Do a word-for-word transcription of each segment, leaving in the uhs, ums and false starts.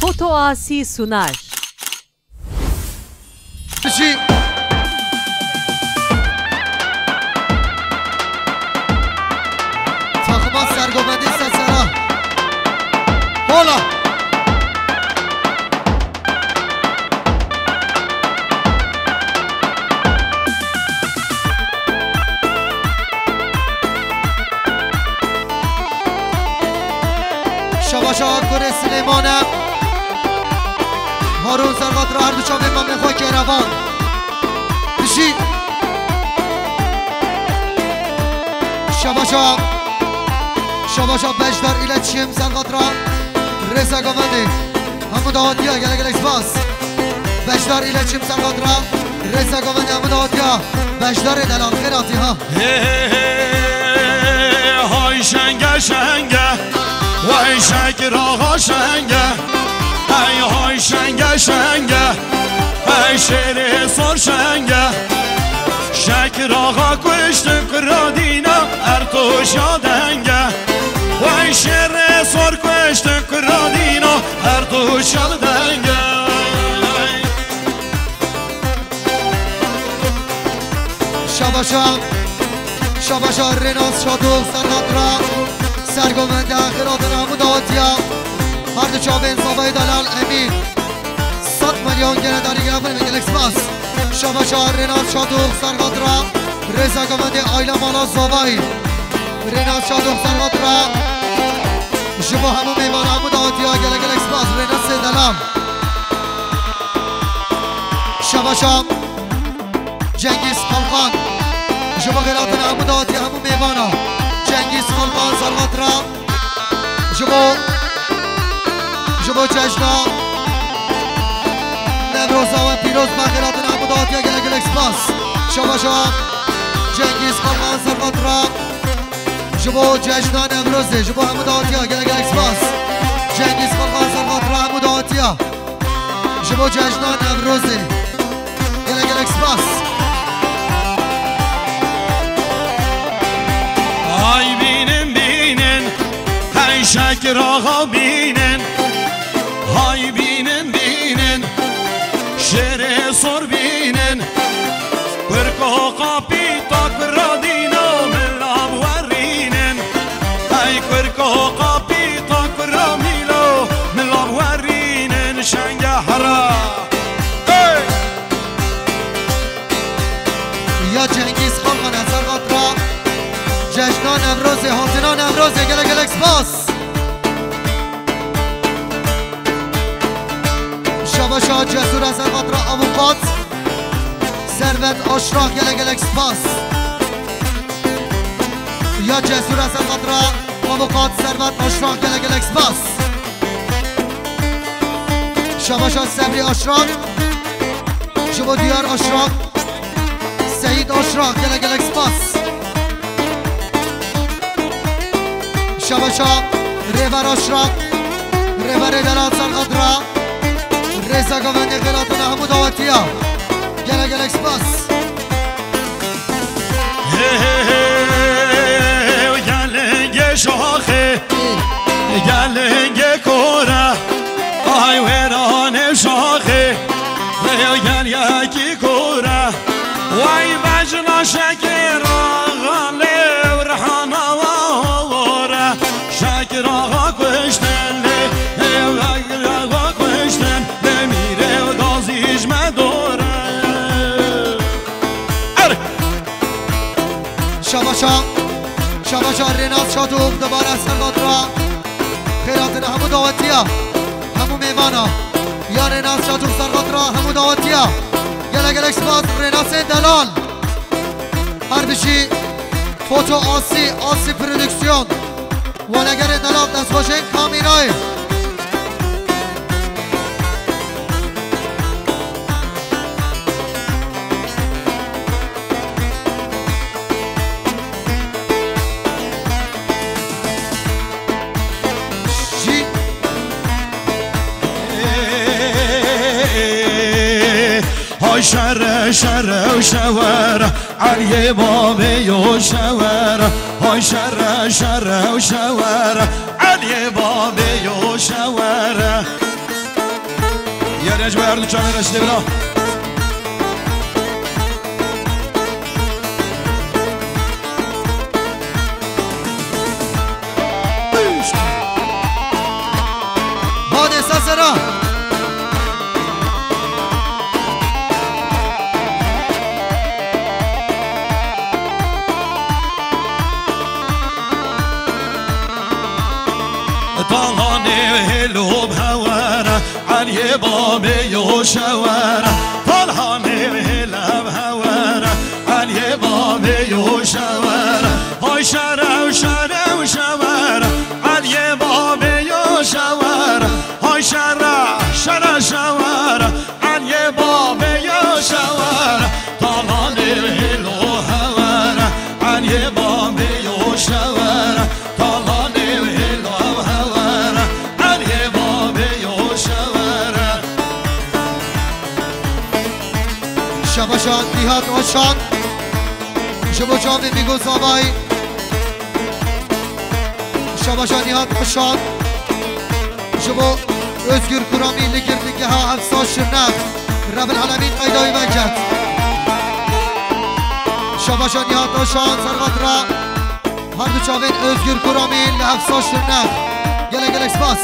Foto Asi sunar. Jî takıma Sergovendî Sesera. Hola. Şabaşa Kurê Silêmane. Harun Servat ra her du çavê mamê xwe Kerevan. Bijî. Şabaşa, şabaşa beşdar ile çim Servat ra rêza govendê. Hemû dawetiya gelek gelek spas. Beşdar ile çim Servat ra rêza govendê hemû dawetiya. Beşdarê delal xêr hatî ha. Hey, hey, hey, hey, hay şenge şenge, vay Şekir axa şenge. Hey, hay şenge şenge, hey şêrê sor şenge. Şekir axa kuştin kura dîna, Ertoşa denge. Vay şêrê sor kuştin kura dîna, Ertoşa denge. Şabaşa, şabaşa Rênas Şadox Serhat ra, Sergovende xêr hatin hemû dawetiya. Her du çavên Zavayê Delal Emîn. Sed milyon gene darî girafinê gelek spas. Şabaşa Rênas Şadox Serhat ra, rêza govendê aîla mala Zavayê. Rênas Şadox Serhat ra, ji bo hemû mêvana hemû dawetiya gelek gelek spas. Rênasê Delal. Şabaşa Cengiz Kalkan. Ji bo xêr hatina hemû dawetiya hemû mêvana. Cengiz Kalkan Serhat ra. Ji bo, ji bo cejna Newroza we pîroz be, xêr hatina hemû dawetiya gelek gelek spas. Şabaşa Cengiz Kalkan Serhat ra. Ji bo cejna Newrozê, ji bo hemû dawetiya gelek gelek spas. Cengiz Kalkan Serhat ra hemû dawetiya. Ji bo cejna Newrozê. Gelek gelek spas. Hay bînin bînin, hey Şekir axa bînin. Hay bînin bînin, şêrê sor bînin. Kurko qapî ta kura dîna, min lav werînin. Hey kurko qapî ta kura mîlo, min lav werînin şenge hera. Hey! Ya Cengiz Kalkan Serhat ra, cejna Newrozê, hatina Newrozê, gelek gelek spas. Şabaşa Cesûra Serhat ra avukat Servet Aşrak, gelek gelek spas. Ya Cesûra Serhat ra avukat Servet Aşrak, gelek gelek spas. Şabaşa Sebrî Aşrak, ji bo Diyar Aşrak, Seyîd Aşrak, gelek gelek spas. Şabaşa Rêber Aşrak, Rêberê Delal Serhat ra, rêza govendê xêr hatina hemû dawetiya. Gelek gelek spas. Hey, hey, hey, gelingê şaxê, gelingê kore, ay wêranê şaxê, hey, gel yekî kore. Way bejna Şekir axa lê û rihana wore. Şekir axa kuştin lê, hey, Şekir axa kuştin lê, mîrê û gazî ji me dore. Er! Şabaşa, şabaşa Rênas Şadox dubare Serhat ra. Xêr hatina hemû dawetiya, hemû mêvana. Ya Rênas Şadox Serhat ra hemû dawetiya. Gelek gelek spas Rênasê Delal. Her bijî Foto Asi, Asi Prodüksiyon. Welegerê Delal destxweşên kamîrayê. Jî. Hay şere, şere û şewere, Eliyê babê yo şewere. Hay şere, şere û şewere, Eliyê babê yo şewere. Ji bo her du çavên reştê bira. Badê sesera. Talanê hêlo bi hewere, Eliyê babê yo şewere, Talanê hêle bi hewere, Eliyê babê yo şewere. Hay şere û şere û şewere, Eliyê babê yo şewere. Hay şere, şere şewere, Eliyê babê yo şewere. Talanê hêlo hewere, Eliyê babê yo şewere. Talanê hêlo hewere, Eliyê babê yo şewere. Şabaşa Nîhat Oşan, ji bo çavê Mîgo Zavayî. Şabaşa Nîhat Oşan, ji bo Özgür Kuramî li girtîgeha Efsa Şirnex. Rebil Alemîn qeyda wî veket. Şabaşa Nîhat Oşan, serxatira. Her du çavên Özgür Kuramî li Efsa Şirnex. Gelek gelek spas.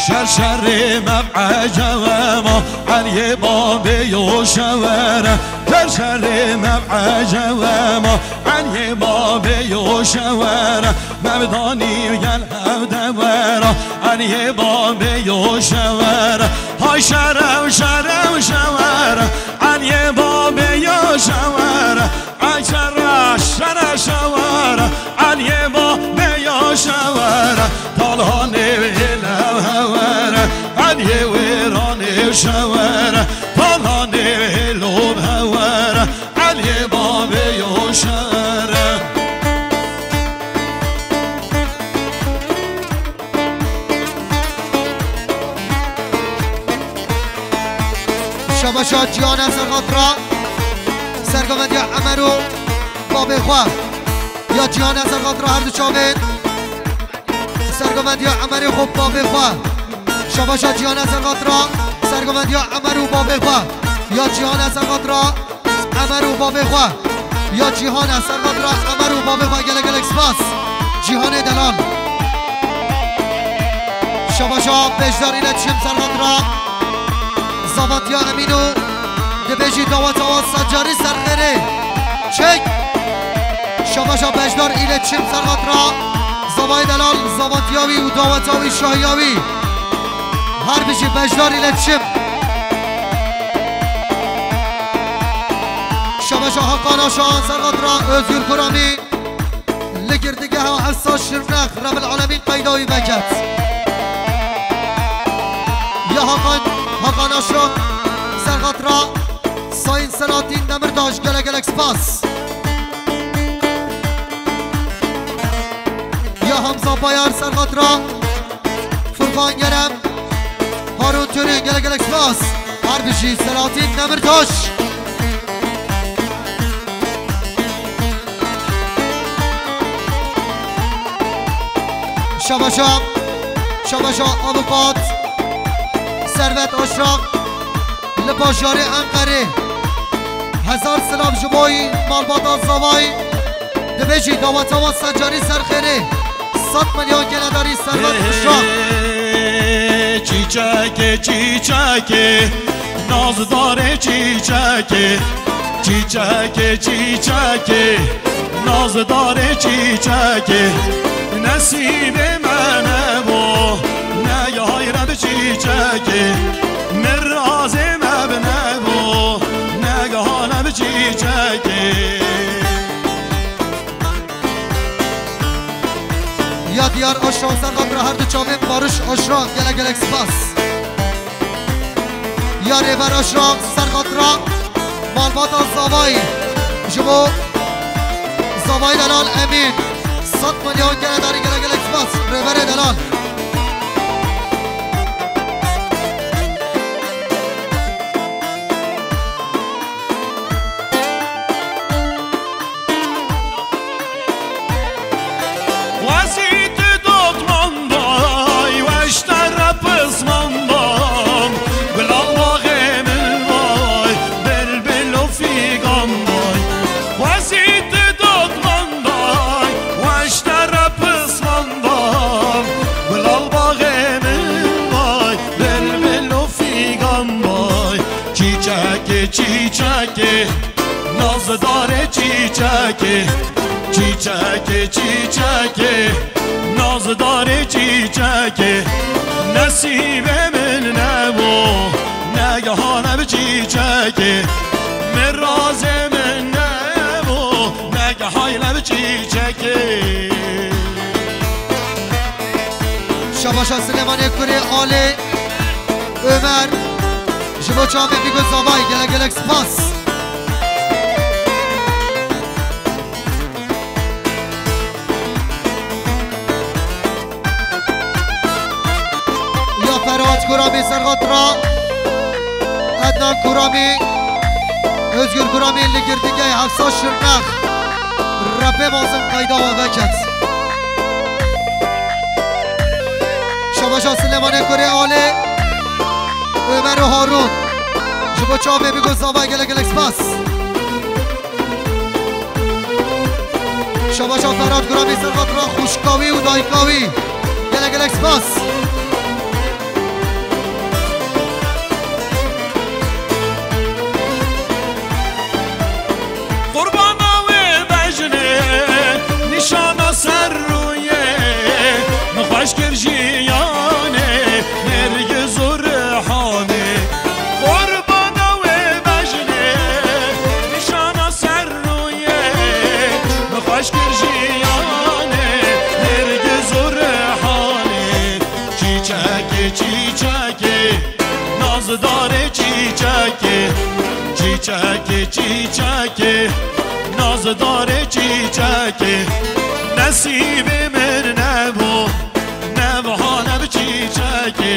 Şer şerê me bi ecewema, Eliyê babê yo şewere. Şer şerê me bi ecewema, Eliyê babê yo şewere. Me bi danî gel hev de wera, Eliyê babê yo şewere. Hay şere û şere û şewere, Eliyê babê yo şewere. Ay şere, şere şewere, Eliyê babê yo şewere. Talanê hêle hewere, Eliyê wêranê şewere. Talanê hêlo hewere, Eliyê babê yo şere. Şabaşa Cîhane serxatira, sergovendiya Emer û babê xwe. Ya Cîhane serxatira her du çavên. Sergovendiya Emerê xwe babê xwe. Şabaşa Cîhane serxatira, sergovendiya Emer û babê xwe. Ya Cîhane serxatira, Emer û babê xwe. Ya Cîhane serxatira, Emer û babê xwe, gelek gelek spas. Cîhanê delal. Şabaşa beşdar île çim serxatira. Zavantiya Emîno dibêjî daweta wan sed carî ser xêrê. Çek. Şabaşa beşdar île çim serxatira. Zavayê delal, zavantiya wî û daweta wî, şahiya wî. Her bijî beşdar île çim. Şabaşa Hakan Aşan serxatira, Özgür Kuramî. Li girtîgeha Efsa Şirnex, Rebil Alemîn qeyda wî veket. Ya Hakan, Hakan Aşan serxatira, Sayın Selahattin Demirtaş, gelek gelek spas. Ya Hamza Bayar serxatira, Furkan Gerem, Harun Türün, gelek gelek spas. Her bijî Selahattin Demirtaş. Şabaşa, şabaşa avukat Servet Aşrak. Li bajarê Enqerê. Hezar silav ji bo malbata Zavayî. Dibêjî daweta wan sed carî ser xêrê. Sed milyon genedarî Servet Uşak. Çîçekê, çîçekê, nazdarê çîçekê. Çîçekê, çîçekê, nazdarê çîçekê. Nesîbê me nebû, negahî re bi çîçekê. Mirazê me bi nebû, negahane bi çîçekê. Ya Diyar Aşran serxatira her du çavên Barış Aşran, gelek gelek spas. Ya Rêber Aşra, Serxatira, malbata Zavayî. Ji bo Zavayî delal Emîn. Sed milyon gele darî, gele gelek spas. Rêberê delal. Xwezî tu dotman bay, weştera pisman bam, gulal baxê min bay, bilbil û fîgan bay. Xwezî tu dotman bay, weştera pisman bam, gulal baxê min bay, bilbil û fîgan bay. Çîçekê, çîçekê, nazdarê çîçekê, çîçekê, çîçekê, nazdarê çîçekê. Nesîbê min nebû, negeha ne bi çîçekê, mirazê min nebû, negeha ne bi çîçekê. Şabaşa Silêmanê kurê Alê Ömer. Ji bo çavê Bîgo Zavay gelek gelek spas. Ya Ferhat Kuramî Serxatira, Ednan Kuramî, Özgür Kuramî li girtîgehê Hefsa Şirnex. Rebê mezin qeyda we veket. Şabaşa Silêmanê kurê Alê Ömer û Harun. Ji bo çavê Bîgo Zavay gelek gelek spas. Şabaşa Ferhat Kuramî Serxatira, xwişka wî û dayika wî. Gelek gelek spas. Qurbana wê bejnê, nîşana ser rûyê, min xweş kir jiyanê, nêrgiz û rihanê. Qurbana wê bejnê, nîşana ser rûyê, min xweş kir jiyanê, nêrgiz û rihanê. Çîçekê, çîçekê, nazdarê çîçekê, çîçekê, çîçekê, nazdarê çîçekê. Nesîbê min nebû, ne wiha ne bi çîçekê,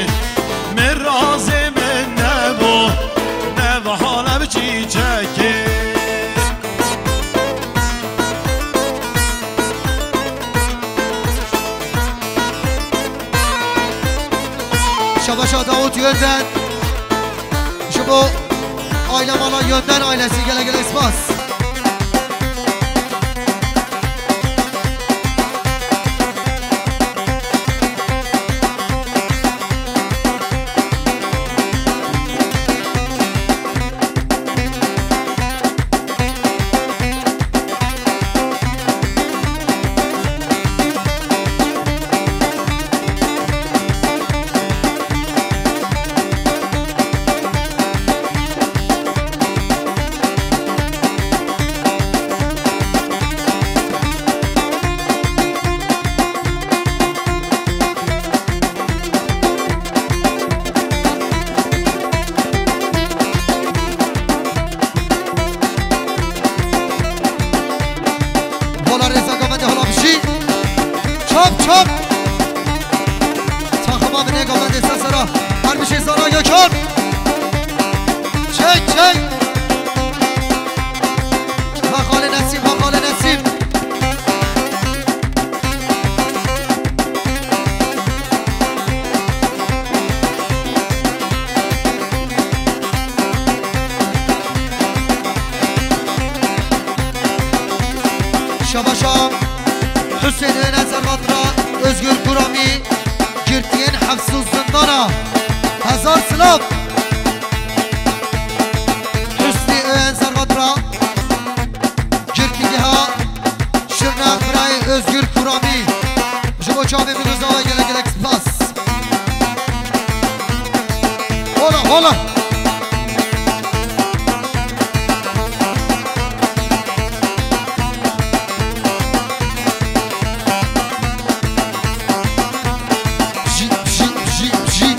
mirazê min nebû, ne wiha ne bi çîçekê. Şabaşa Davut Yönden. Ji bo aile mala Yönden ailesi gelek gelek spas. Vola rêza govendê hola bijî. Çap çap. Taxima binê govendê sesera. Her bijî zana Gökhan. Çek çek. Bak xalê Nesîm, bak xalê Nesîm. Şabaşa Hüseyin Öner Zervat'la Özgür Kurami girtiyên hefsû zindana. Hezar silav. Hüsnü Öner Zervat'la girtigeha Şirnex birayê Özgür Kurami. Ji bo çavê min û Zava gelek gelek spas. Hola, hola. Jî, jî, jî, jî.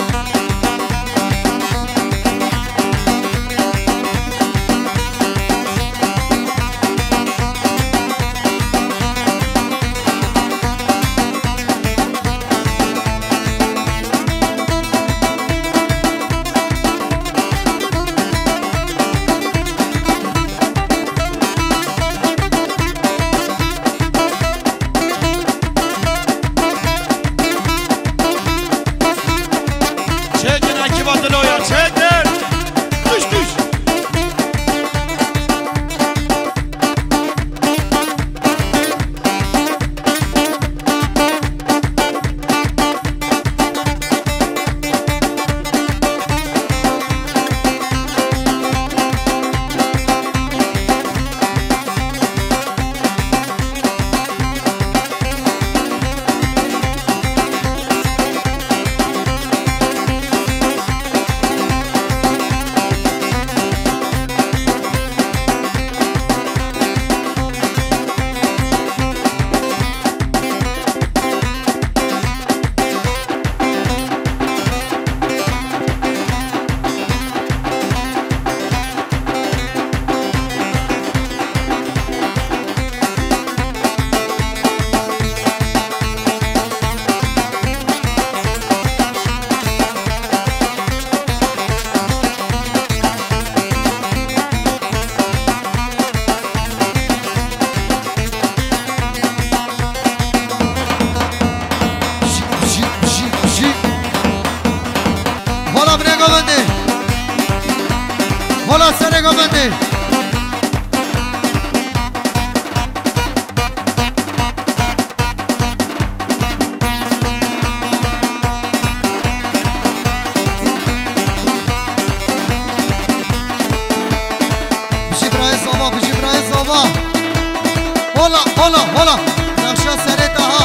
Ola serê govendê. Bijî birayê zava, bijî birayê zava. Hola, hola, hola. Nexşa serê te ha.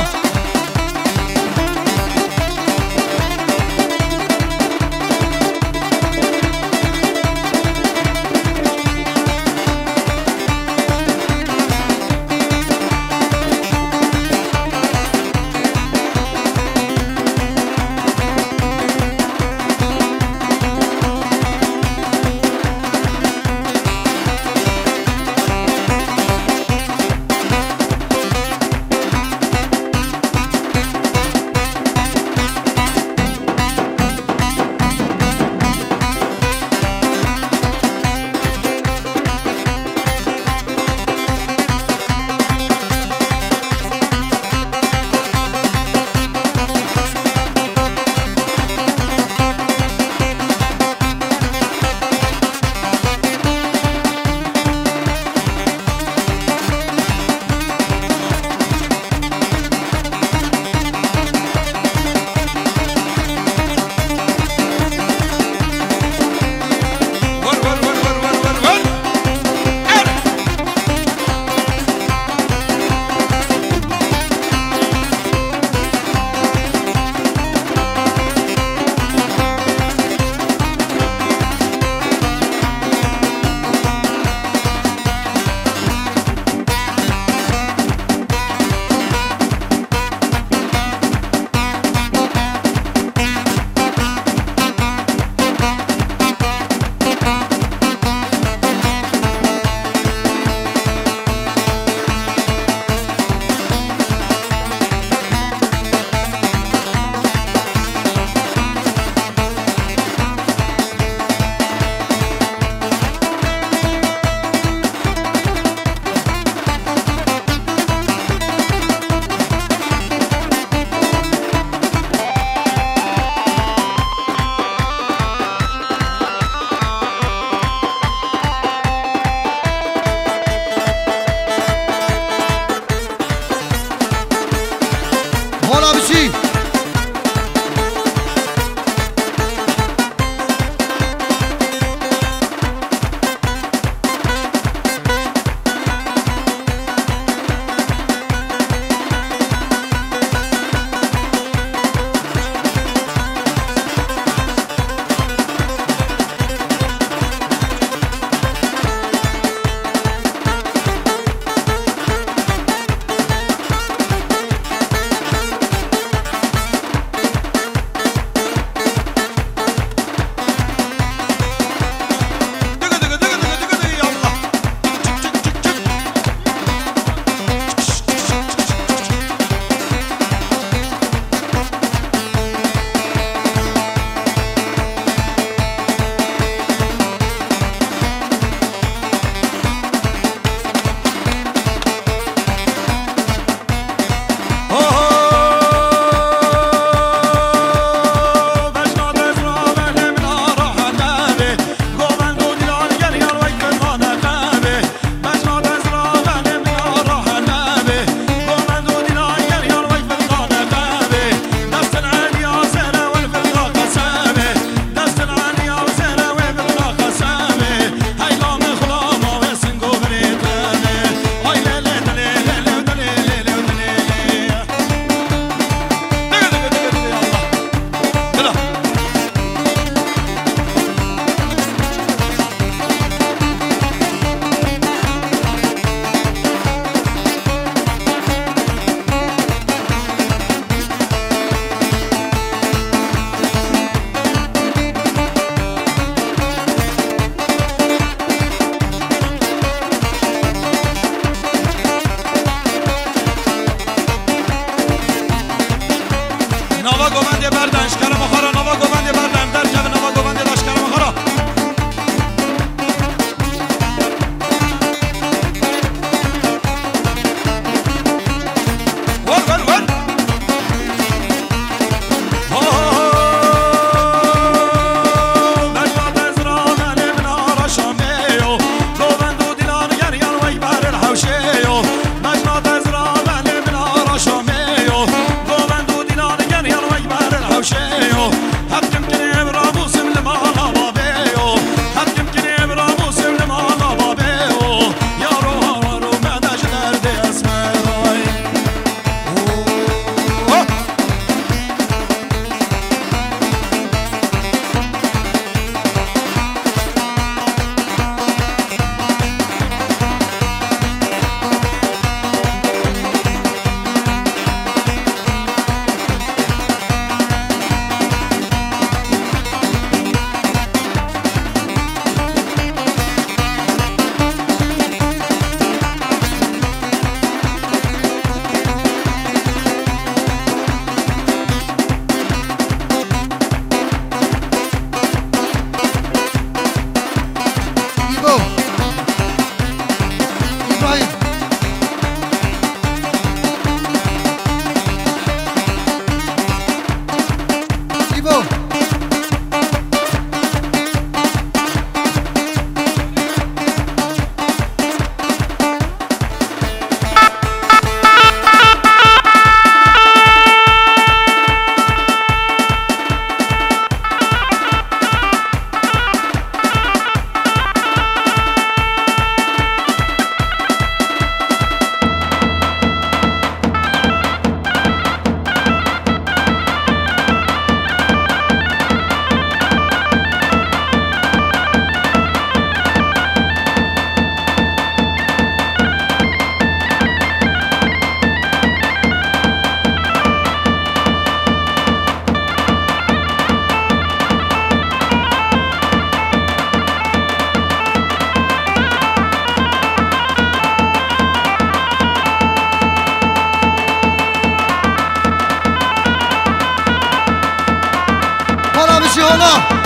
Hala bir şey hala.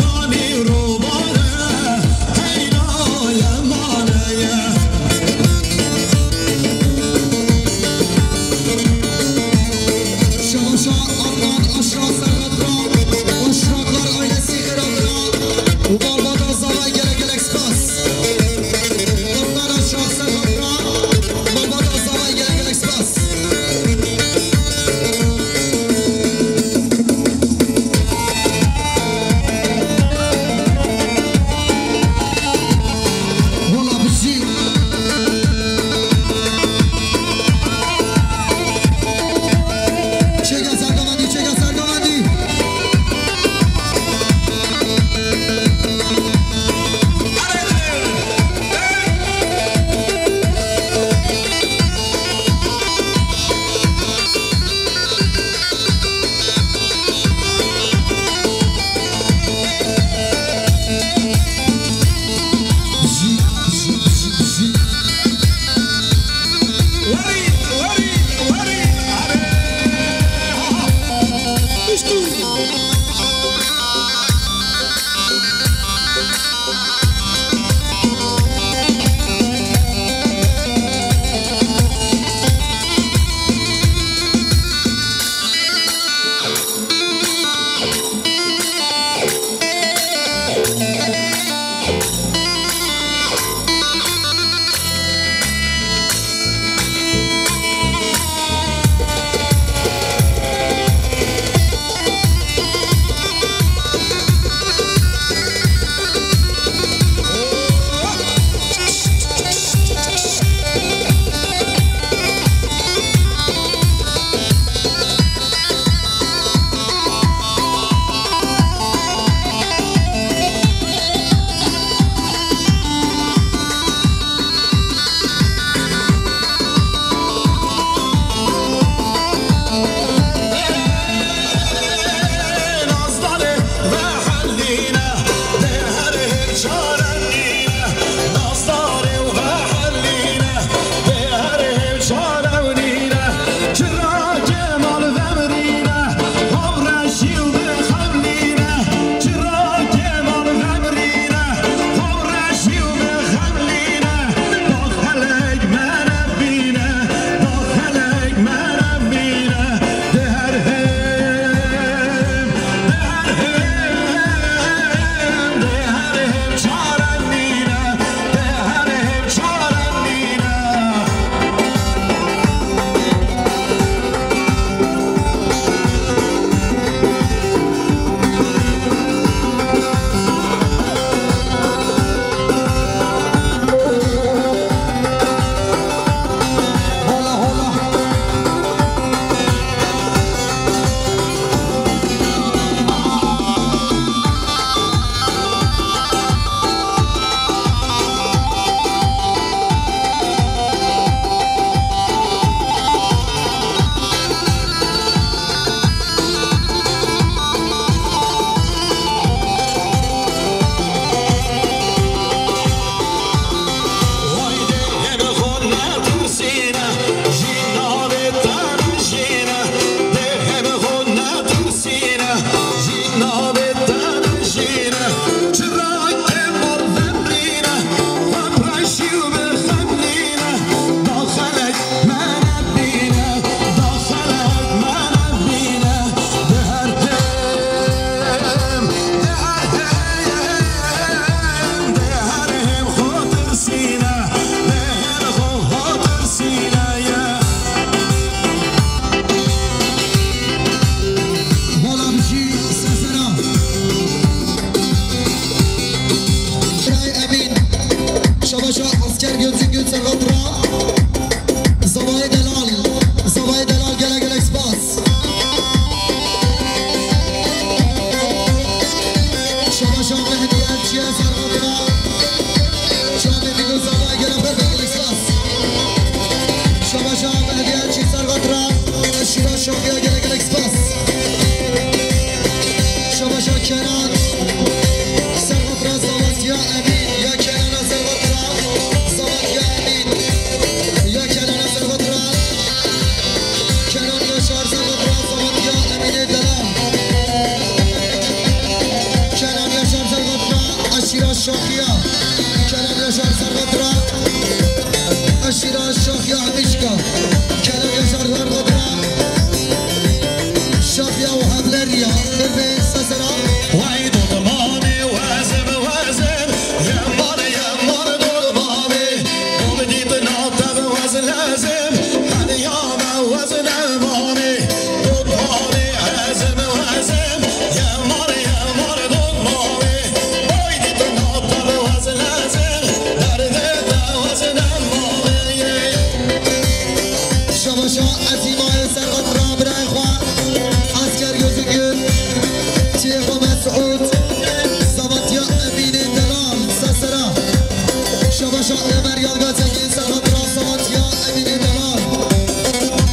Yanî rûbare, heyla ye, mane ye. Şebaşa Adnan Aşra Serhat ra, Aşraklar ailesi Irak'la, Ubalbada Zavay gelek gelek spas. Adnan Aşra Serhat ra, Ubalbada Zavay gelek gelek spas. Wala bijî. Çêka Sergamendî, çêka Sergamendî. Vala bijî Sesera. Emin. Şabaşa Asker Gözlü Gül Serhat ra. Zavayê Delal. Zavayê Delal gelek gelek spas. Şabaşa Mehdiye Çiye Serhat ra. Şabe Migo Zavayê gelek gelek spas. Şabaşa Mehdiye Çiye Serhat ra. Şira Şabiya gelek gelek spas. Şabaşa Kenan Serhat ra Zavat ya Emin ya Kenan Serhat ra Zavat ya Emin ya Kenan Serhat ra Kenan Yaşar Serhat ra Zavat ya Emin Dela. Kenan Yaşar Şîra Şaxiya, Kerem Yaşar Serxatira. Şîra Şaxiya Hemişka, Kerem Yaşar Serxatira. Şaxiya û Hevleriya, Mirvê Sesera. Wey dotmamê wezim, wezim, yemar, yemar dotmamê. Dom dît natev wez lezim, heniya me wezine mamê. Dotmamê wezim, wezim, yemar, yemar dotmamê. Şabaşa Ezîmayê Serxatira, birayê xwe, Esker Gözügül, çiyê xwe Mesûd, Zavatiya Emînê Delal, Sesera. Şabaşa Ömer Yalga Zengin Serxatira, Zavatiya Emînê Delal.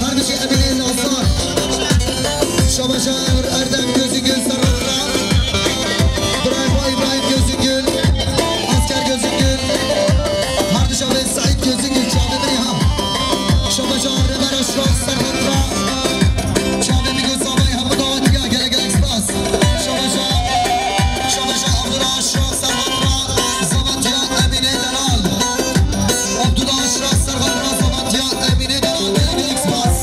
Her bijî Emînê Lazar. Şabaşa Erdem Gözügül Serxatira. Birayê xwe Îbrahîm Gözügül, Esker Gözügül, Hardişa ve Saîd Gözügül, çavê min ha. Şabaşa Rêber Aşraf Serxatira, çavê min Gül Zavay hemû dawetiya, gelek gelek spas. Şabaşa, Şabaşa Abdullah Aşraf Serxatira, Zavatiya Emînê Delal. Abdullah Aşraf Serxatira, Zavatiya Emînê Delal, gelek gelek spas.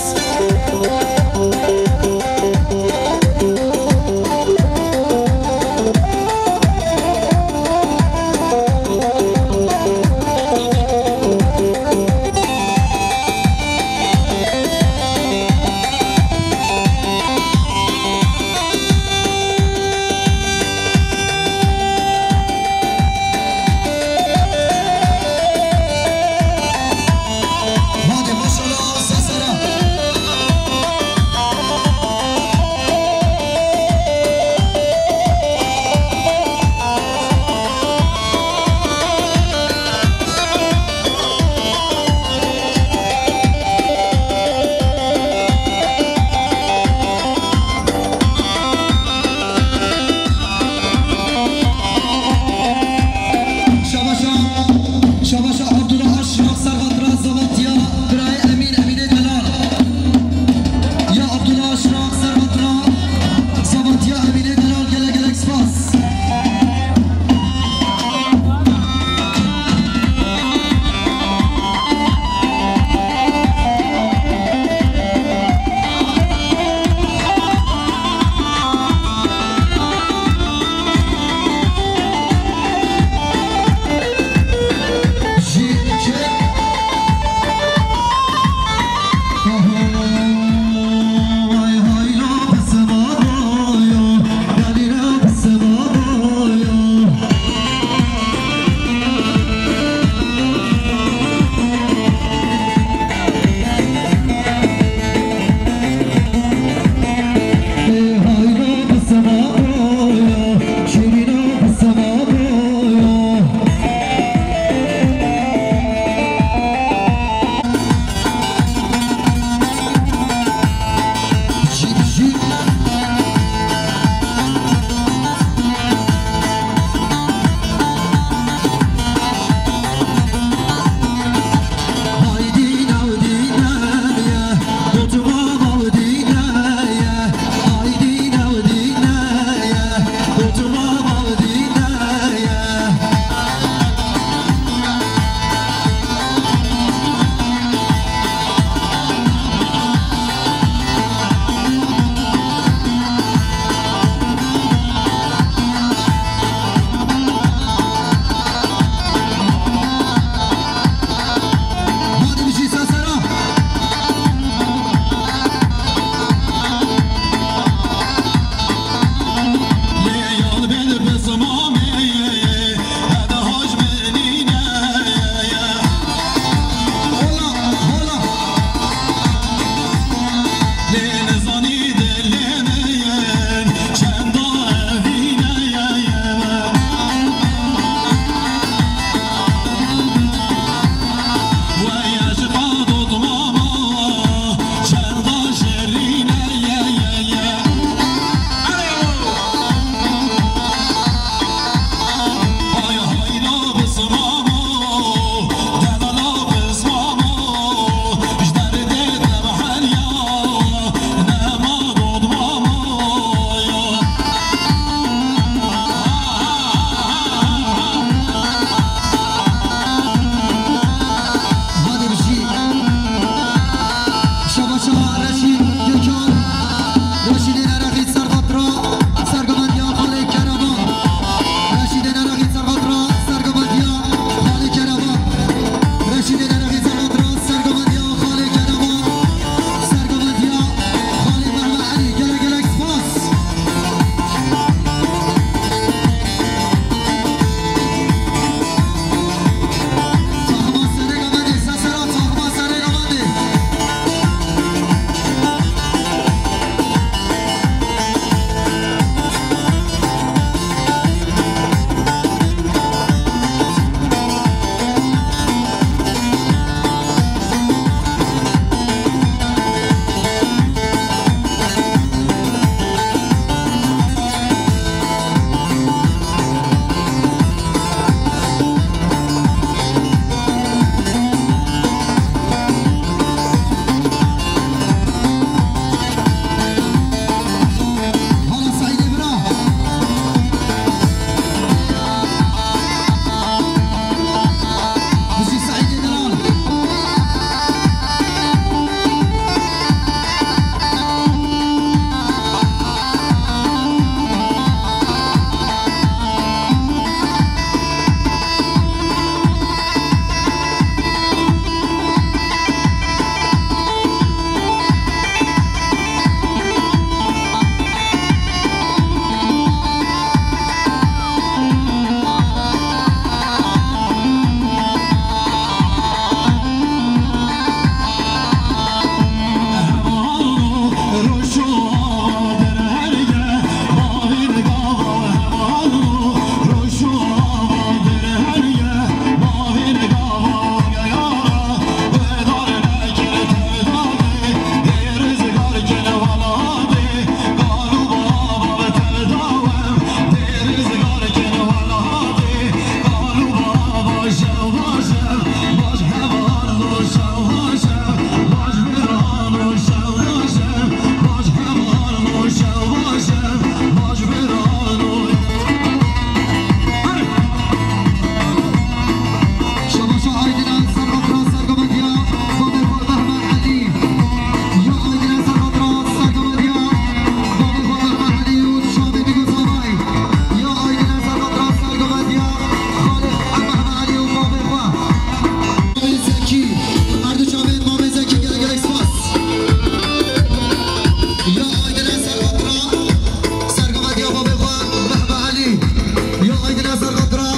Serqatra,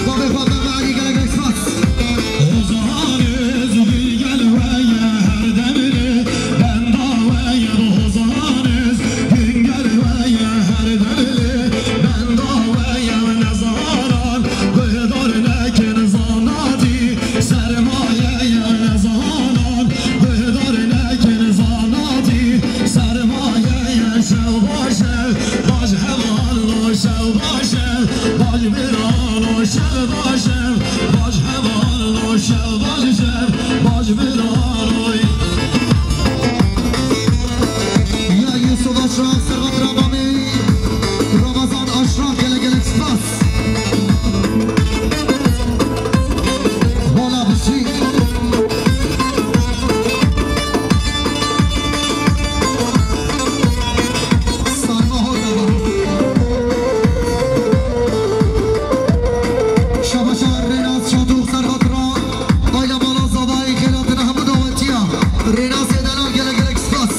babê xwe Mehmet Elî, gelek gelek spas. Hozan ez gel we ye her demli, benda we ye Hozan ez, gel we ye her demli, benda we ye nezaran, guhdar nekin zanatî, sermayeyê nezanan, guhdar nekin zanatî, sermayeyê şev baş e, baş hevalno şev baş e, baş birano şev baş e, baş hevalno şev baş e, baş birano. Ya Yusuf Aşraf, Serhat Rabami, Ramazan Aşraf, gelek gelek spas. Wala bijî. Sarma hol dava. Şabaşa Rênas Çatûx Serhat Ra. Aile mala zavayê xêlatine hemû dawetiya. Rênasê delal gelek gelek spas.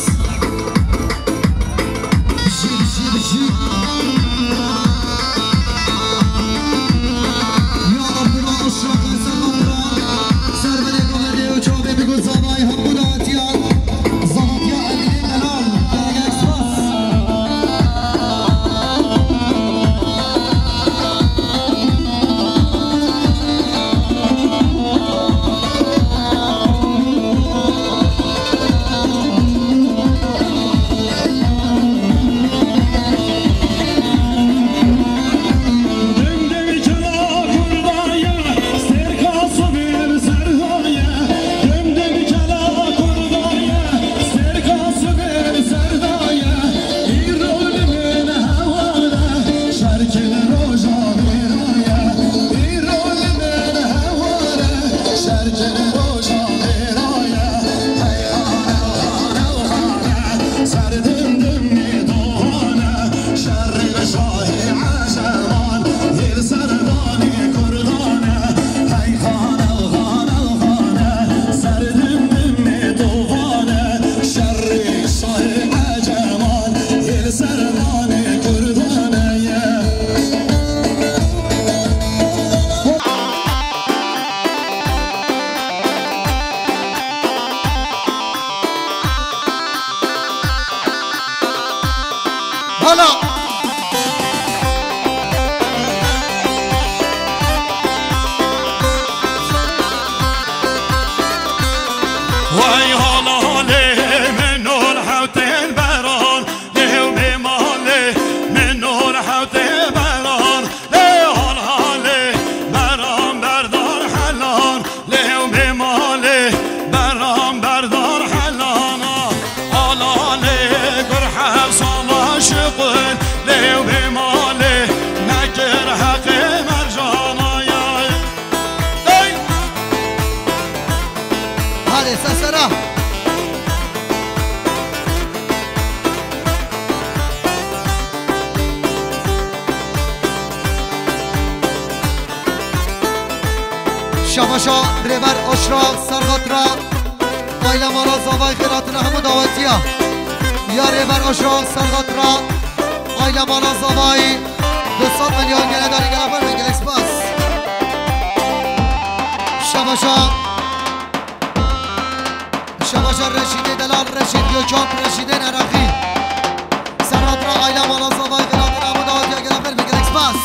Bijî, bijî, bijî. Ya Abdullah Aşraf Serhat Ra. Ser binê guhedê û çavê bigo zavayê hemû dawetiya. Zahakiya Elî Delal, gelek spas. Şerkên roja mêra ye, îro li min hewar e. Şerkên roja mêra ye, hey xane, xane, xane. Ser dimdimî dohan e, şerê şahê Eceman, yê li ser danê Kurdan e. Hey xane, xane, xane. Ser dimdimî dohan e, şerê şahê Eceman, yê li ser danê Kurdan e. Hala. Vay hala halê min ol hewtên beran, lê ew bê malê min ol hewtê beran, lê hal halê beran berdar helan, lê ew bê malê beran berdar helana. Alalê gur heft sala şiqul, lê ew bê malê nekir heqê mercana ya. Hey! Hadi sesera. Şabaşa Rêber Aşra Serhat ra, aile mala zavayî xêr hatine hemû dawetiya. Ya Rêber Aşra Serhat ra, aile mala zavayî du sed milyon gene darî gene xwe gelek spas. Şabaşa. Şabaşa Reşîdê Delal, Reşîd Gökhan, Reşîdên Eraqî. Serhat ra aile mala zavayî xêr hatine hemû dawetiya gelek xwe gelek spas.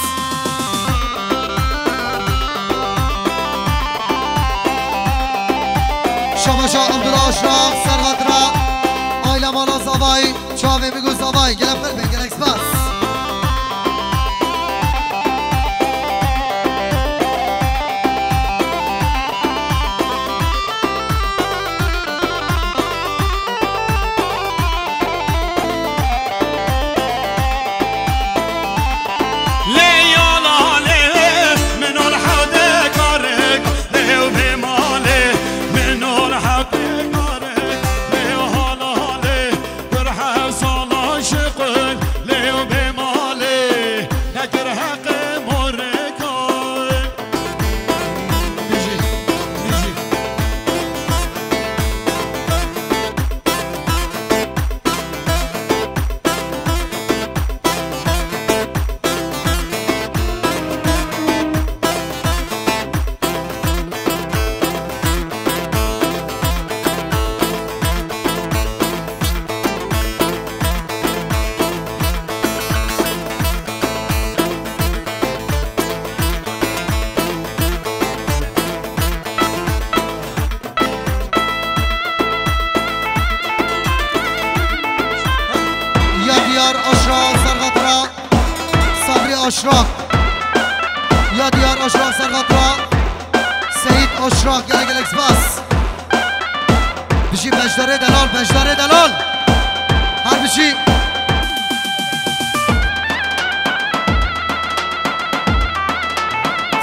Şabaşa Abdullah Aşraf, Serhat ra aile mala zavayî, çavê min got zavayî, gelek xwe gelek spas. Lê ya lalê min ol hewdê karê, lê ew bê malê min ol hewdê karê, lê ya lalê gur heft sala şiqul, Aşraq. Ya Diyar Aşraq, Serhat Ra. Seyit Aşraq, gelek gelek spas. Bijî beşdarê delal, beşdarê delal. Her bijî.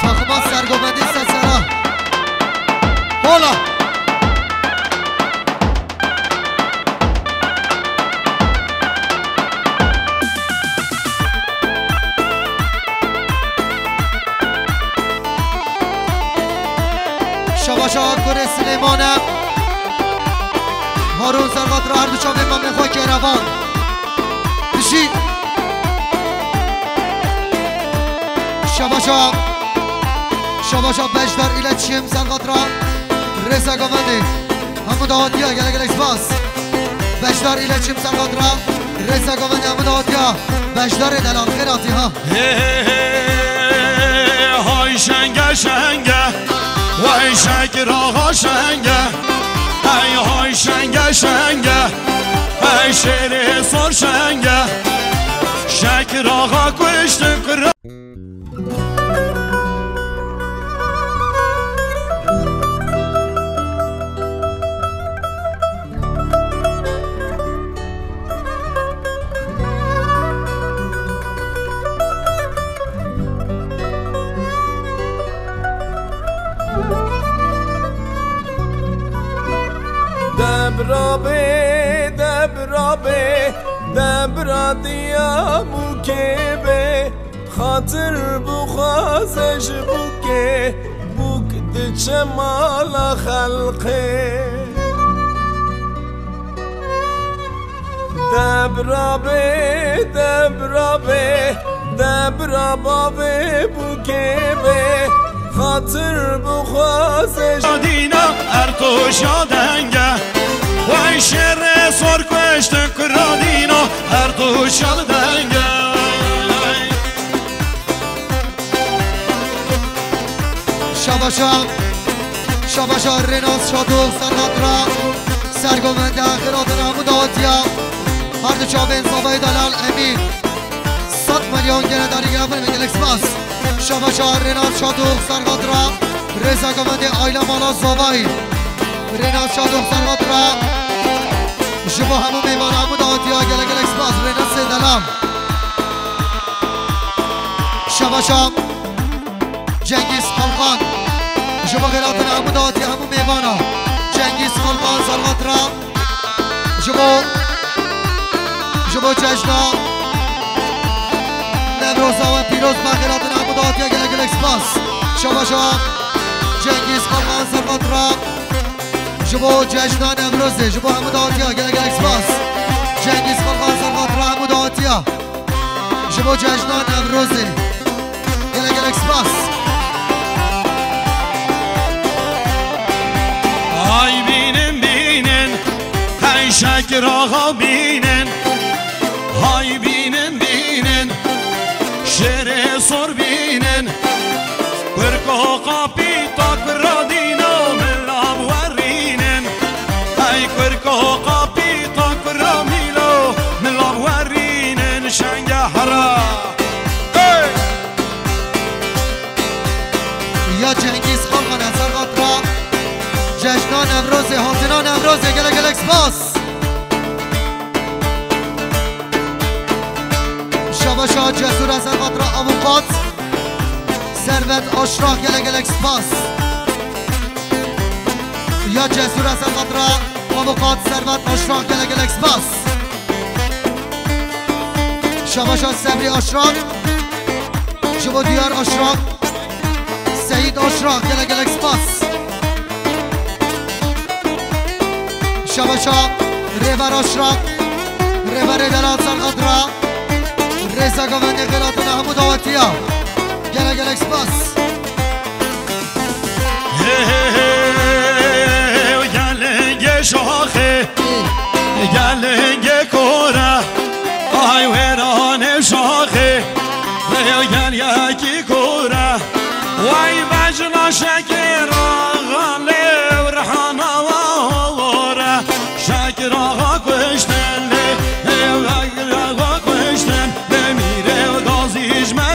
Takıma Sergomedî sesera. Hola. Şabaşa Kurê Silêmane. Harun Serhat ra her du çavê mamê xwe kerevan. Bijî. Şabaşa. Şabaşa beşdar île çim Serhat ra. Rêza Govendê. Hemû dawetiya gelek gelek spas. Beşdar île çim Serhat ra. Rêza Govendê hemû dawetiya. Beşdarê delal xêr hatî ha. Hey, hey, hey, hey, hay şenge şenge, vay Şekir ağa şenge. Hey, hay şenge şenge, hey şêrê sor şenge. Şekir ağa kuştu kura. Debra bê, debra bê, debra diya mûkê bê. Xatir bixwaze ji bûkê, bûk diçe mala xelqê. Debra bê, debra bê, debra bavê bûkê bê. Xatir bixwaze ji dîna Ertoşa denge. Vay şêrê sor kuştu kura dîna Ertoşa denge. Şabaşa, şabaşa Rênas Şadûx Serhat ra. Sergovende xêr hatin hemû dawetiya. Her du çavên zavayê delal Emîn. Sed milyon gene darî gene bin gelek spas. Şabaşa Rênas Şadûx Serhat ra. Rêza Govendê aîla mala zavayî. Rênas Şadûx Serhat ra. Ji bo hemû mêvan hemû dawetiya gelek gelek spas. Rênasê delal. Şabaşa. Cengiz Kalkan. Ji bo xêr hatina hemû dawetiya hemû mêvana. Cengiz Kalkan Serhat ra. Ji bo, ji bo cejna Newroza we pîroz be, xêr hatina hemû dawetiya gelek gelek spas. Şabaşa Cengiz Kalkan Serhat ra. Ji bo cejna Newrozê, ji bo hemû dawetiya gelek gelek spas. Cengiz Kalkan Serhat ra hemû dawetiya. Ji bo cejna Newrozê. Gelek gelek spas. Hay bînin bînin, hey Şekir axa bînin. Hay bînin bînin, şêrê sor bînin. Kurko qapî ta kura dîna min lav werînin. Hey kurko qapî ta kura mîlo min lav werînin. Şenge hera. Hey! Ya Cengiz Kalkan Serhat ra. Cejna Newrozê, hatina Newrozê, gelek gelek spas. Şabaşa Cesûr Serhat ra, avukat Servet Aşraq, gelek gelek spas. Ya Cesûr Serhat ra, avukat Servet Aşraq, gelek gelek spas. Şabaşa Sebrî Aşraq, ji bo Diyar Aşraq, Seyîd Aşraq, gelek gelek spas. Şabaşa Rêber Aşraq, Rêberê delal Serhat ra, Rêza Govendê xêr hatina hemû dawetiya. Gelek gelek spas. Hey, hey, hey, gelingê şaxê, gelingê kore, ay wêranê şaxê, hey, gel yekî kore, way bejna şekê.